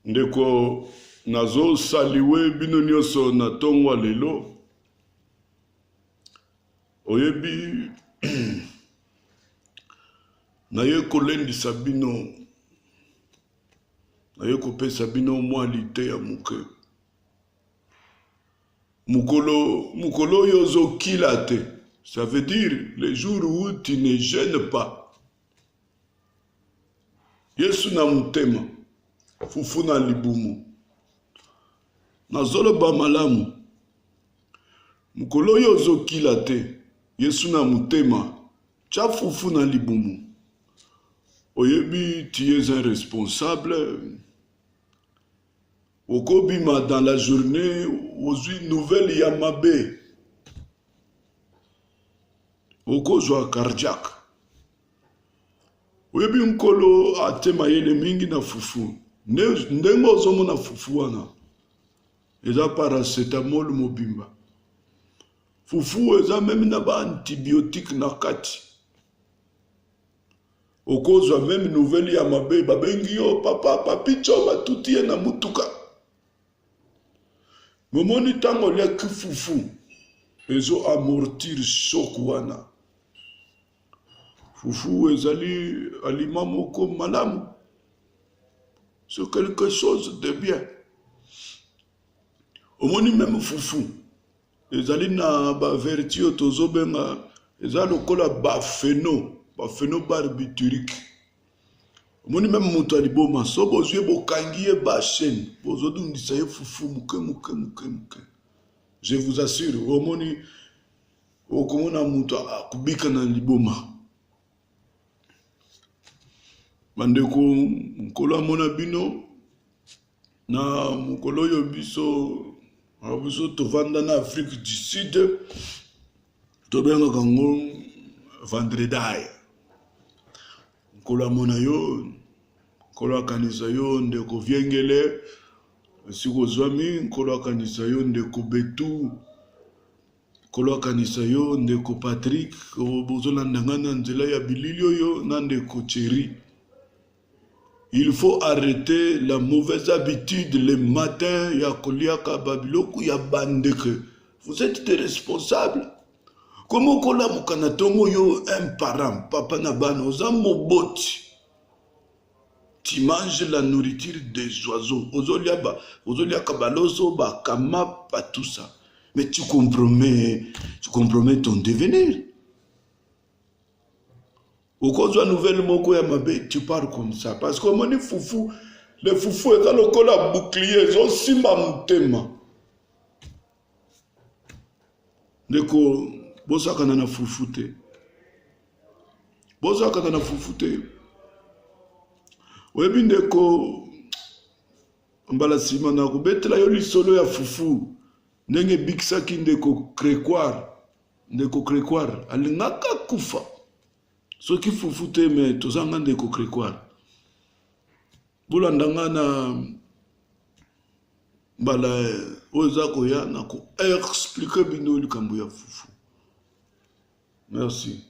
Ndeko nazo saluer bino nioso na tongo ya lelo. Oyebi naye kolendisa bino, naye kopesa bino mwa liteya moke. Mokolo mokolo oyo ozokila te, ça veut dire le jour où tu ne jeûnes pas. Yesu na motema, fufu na libumu. Nazoloba malamu. Mokolo oyo ozokila te, Yesu na motema, tya fufu na libumu. Oyebi, tu es un responsable. Okobima dans la journée, ozwi nouvelle ya mabe. Okozwa cardiaque. Oyebi nkolo atie mayele mingi na fufu. Ndenge ozomona fufu wana eza paracetamol mobimba. Fufu eza meme na ba antibiotique na kati. Okozwa meme nouvelle ya mabe, babengi yo papa papicho batuti ye na mutuka. Momoni ntango oliaki fufu ezo amortir choc wana. Fufu ezali aliment moko malamu. C'est quelque chose de bien. Omoni meme fufu ezali na ba vertu oyo tozobenga eza lokola ba pheno, ba pheno barbiturique. Omoni meme moto ya liboma so bozwi ye bokangi ye ba chaîne bozodundisa ye fufu moke moke moke moke. Je vous assure, omoni okomona moto akobika na liboma. Bandeko, Nkolo amona bino na mokolo oyo biso biso tovanda na Afrique du Sud tobengaka yango vendredai. Nkolo amona yo, Nkolo akanisa yo ndeko Viengele esika ozwami, Nkolo akanisa yo ndeko Betu. Nkolo akanisa yo ndeko Patrick, bozolanda ngai na nzela ya bilili oyo na ndeko Thierry. Il faut arrêter la mauvaise habitude le matin ya koliaka ba biloko ya bandeke. Vous êtes des responsables. Comment okolamuka na ntongo yo un parent, papa na bana, oza moboti. Tu manges la nourriture des oiseaux. Ozolia ba, ozoliaka baloso, ba kama, ba tout ça. Mais tu compromets ton devenir. Okozwa nouvelle moko ya mabe, tu pars comme ça. Parce que omoni fufu, le fufu eza lokola bouclier, ezosimba motema. Ndeko, bosakana na fufu te. Bosakana na fufu te. Oyebi ndeko, mbala nsima na kobetela yo lisolo ya fufu ndenge ebikisaki ndeko Crequoir. Ndeko Crequoir alingaka kufa soki fufu te, me tozanga ndeko Crequoir. Bolanda nga na mbala oyo eza koya na ko expliquer bino likambo ya fufu. Merci.